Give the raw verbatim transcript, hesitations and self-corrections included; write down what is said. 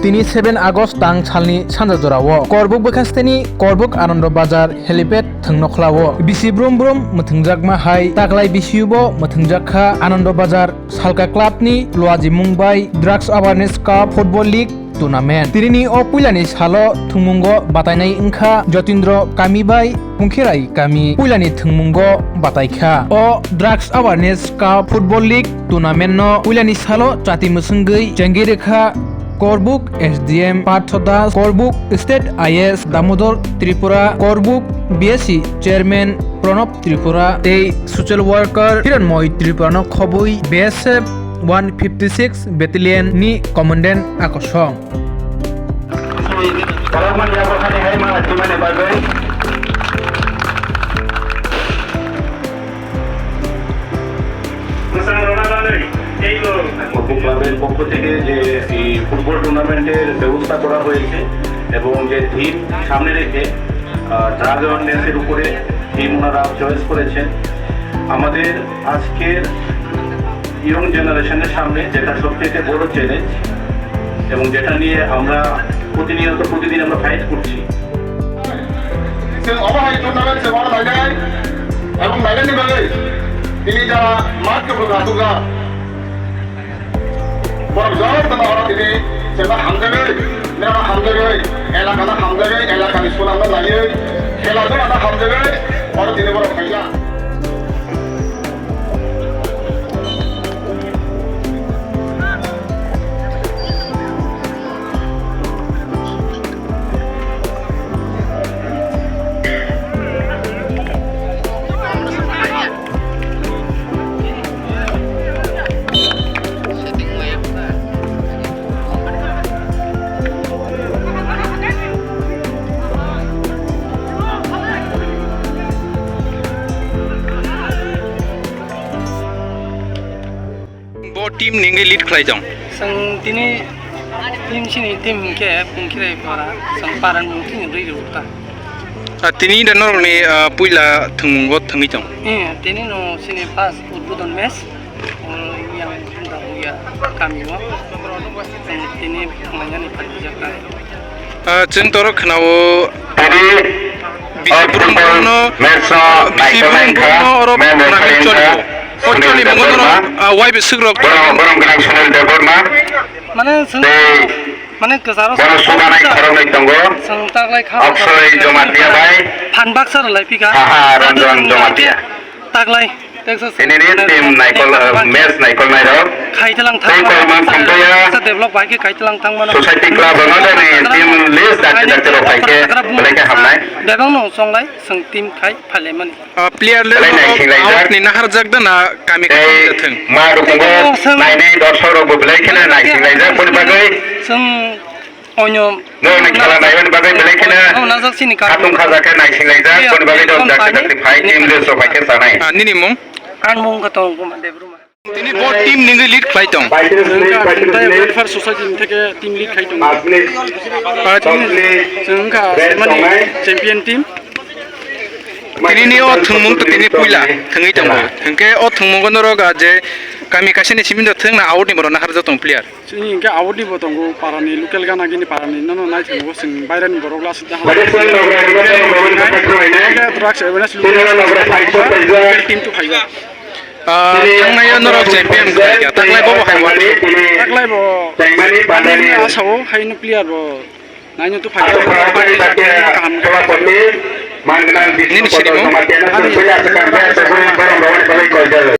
Tini seven August tang salni sanja jorao Korbuk bwkhasteni Korbuk Anando Bazar helipad thwngno khlao. Bisi brum brum mwthwngjakma hai taklai bisiubo mwthwngjak kha Anando Bazar Salka Club ni luajimung bai Drugs Awareness Cup Football League Tournament. Tinini o puilani salo thwngmungo batainai wngkha Jotindro Kami bai Pungkhirai Kami puilani thwngmungo bataikha. O Drugs Awareness Cup Football League Tournament no puilani salo chati mwswngwi chengwi rwkha Korbuk S D M Partho Das, Korbuk State I S Damodar Tripura, Korbuk B S C Chairman Pranab Tripura tei social worker Hiranmoy Tripura no khobwi B S F one fifty six Battalion ni Commandant akosong. Borokmani yago hani hai ma hachimani bagwi. Mwsang rwna bagwi teibo. Football club-এর পক্ষ থেকে যে এই ফুটবল টুর্নামেন্টের ব্যবস্থা করা হয়েছে এবং যে থিম সামনে রেখে, আহ, ড্রাগ অ্যাওয়ারনেসের উপরে থিম ওনারা চয়েস করেছেন। আমাদের আজকের ইয়ং জেনারেশনের সামনে যেটা সবচেয়ে বড় চ্যালেঞ্জ এবং যেটা নিয়ে আমরা প্রতিনিয়ত প্রতিদিন আমরা ফাইট করছি। Chwng obo hai tournament se oro nainai, ebong nainani bagwi tini jara math kwbwkha asukjak. Borok jotono oro tini chwngno hamjagwi, nirokno hamjagwi, elakano hamjagwi, elakani sunamno naiwi, khela dulano hamjagwi oro tini borok phaijak. Bo team ni wngwi lead khlai tong. Chwng tini team chini team hinkhe Pungkhirai para, chwng para ni mung tini rwi rwkha. Ah, tini da norokni, ah, puila thwngmungo thwngwi tong. Eh, tini no chini first udbodon match. O yang da ya kami o. Chwng tini manya ni phatijak kha. Ah, chwng toro khwnao bisi brum brum no, bisi brum brum no oro khwnagwi cholibo. O cholimungo norok, ah, waibe swkrok. Borok, borok gwnang Sunil Debbarma. Mane chwng, mane kwcharo bono subanai khoroknwi tongo. Chwng taklai kha. Aksoi Jamatia bai. Phan baksa rwlai phika. Aha, Ranjan Jamatia. Taklai. Texas. Ini ni team naikol, eh, match naikol nairok. Khaitelang thang. Tei kolman thangtoya. Develop bai khe khaitelang thang mano. Society club rok no ni team list dakti dakti rok bai khe belai khe hamnai. Bebang no songlai, chwng team khai phaile mani. Ah, player le belai no naising laijak. Out ni naharjak da na kami kami da thwng. Ma rukungo nainai dorsok rok bo belai khe naising laijak boni bagwi. Chwng Onyo. Norokni khela naimani bagwi belai kheno khatung khaja khe naisinglaijak, boni bagwi norok dakti dakti phai team list rok bai khe chanai. Ah, nini mung? Ang mung khe tong Kumar Debbarma. Tini bo team ni lead khlai tong. Wngkha Khumthai Welfare Society ni theke team lead khai tongo. Ah, tini wngkha Semani champion team. Tini ni o thwngmung to tini puila thwngwi tongo. Hwnkhe o thwngmungo norok, ah, je kami kaisa ni simi thwngna out ni borok naharjak tong player. Chini hwnkhe aboni bo tongo, parani local gana gini parani nono naithangwi chwng bairani borok last da. Hwnkhe drugs awareness local team to phaiba. Ah, thangnai o norok champion khlaikha, taklai bo bo hai wani. Taklai bo ani asao haino player bo naino to phai kaham. Nini sini mo?